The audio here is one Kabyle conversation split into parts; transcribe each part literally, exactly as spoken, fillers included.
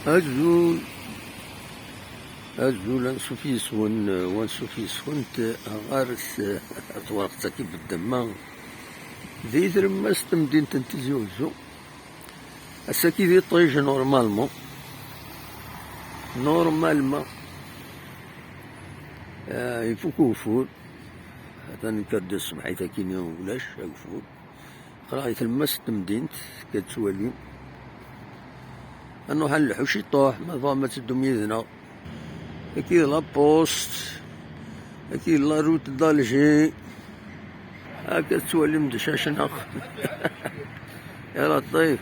Azul, azul, ansuf yes-wen, wansuf yes-went ɣer t-, ɣer twerqet-agi bedden ma di tlemmast n temdint n Tizi Uzzu. Ass-agi d iṭij, normalement. Normalement. Ah, ifuk ugeffur. Atan nekka-d ṣṣbeḥ-it akkin ulac ageffur. Aql-aɣ di tlemmast n temdint, akka tettwalim. Ad nruḥ ad nleḥḥu ciṭuḥ, ma tebɣam ad teddum yid-neɣ. Aquí d la poste, aquí d la route d'Alger. Akka tettwalim d cacnaq. Yala ṭṭif.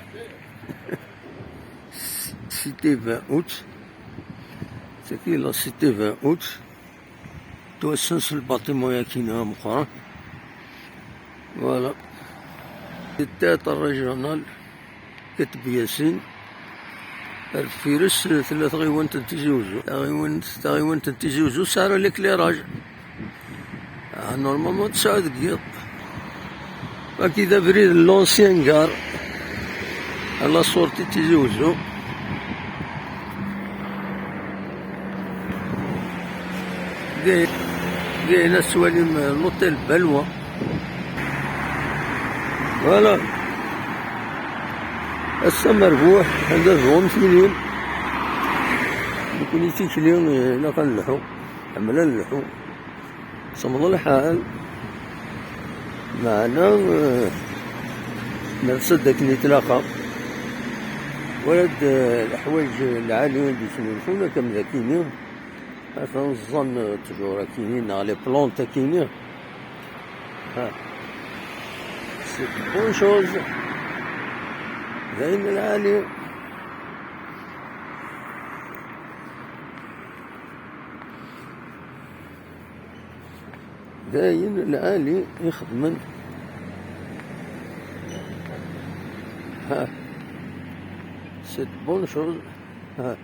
Cité vingt août. Tagi la cité vingt août. Ttwassens lbaṭimu-yagi-nni ameqqran. Voilà. Di théâtre régional Kateb Yasin. Ar deffir-s tella tɣiwant n Tizi Uzzu. Taɣiwant, taɣiwant n Tizi Uzzu tesɛa l'éclairage. Ah, normalement tesɛa deg yiḍ. Wagi d abrid n l'ancien gare, à la sortie de Tizi Uzzu. Dihin, dihin ad twalim l'hôtel Balwa. Voilà. Ass-a merbuḥ, anda tebɣum tilim. Nekkni tikli, eh, ilaq ad nleḥḥu. Ḥemmel ad nleḥḥu. Semmeḍ lḥal. Meɛna, eh, nersa-d akken i tlaqi. Wala-d, eh, leḥwayeǧ lɛali i d-yesnulfun, akka am dakini. Atan ẓẓan, eh, ttjur akini, neɣ les plantes akini. Ha. C'est une bonne chose. D ayen lɛali. D ayen lɛali i xedmen. Ha. C'est une bonne chose. Ha.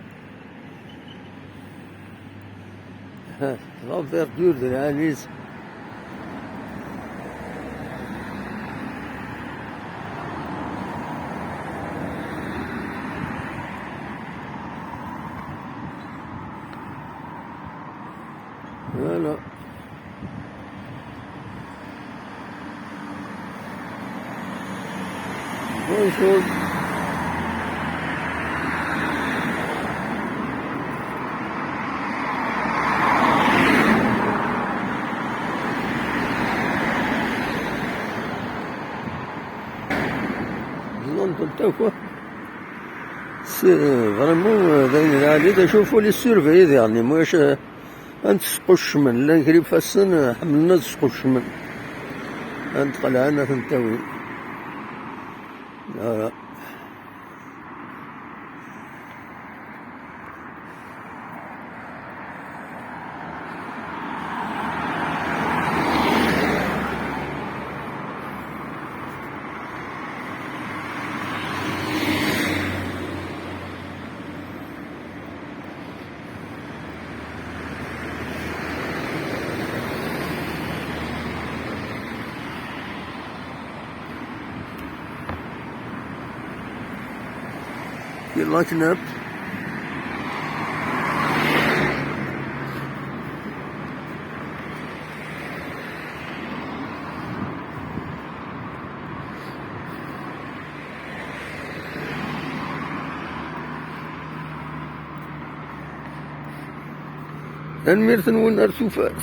Ha. La verdure de l'Alice. Voilà. Bonjour. Zone de Tawa. C'est, euh, vraiment, euh, d ayen lɛali, d acu faut les surveiller dernier. Moi, je, ad squcmen, llan kra ifassen, euh, ḥemmlen ad squcmen. Ad qelɛen, ad ten-tawin. Voilà. Yella knapp. Tanemmirt-nwen ar tufat.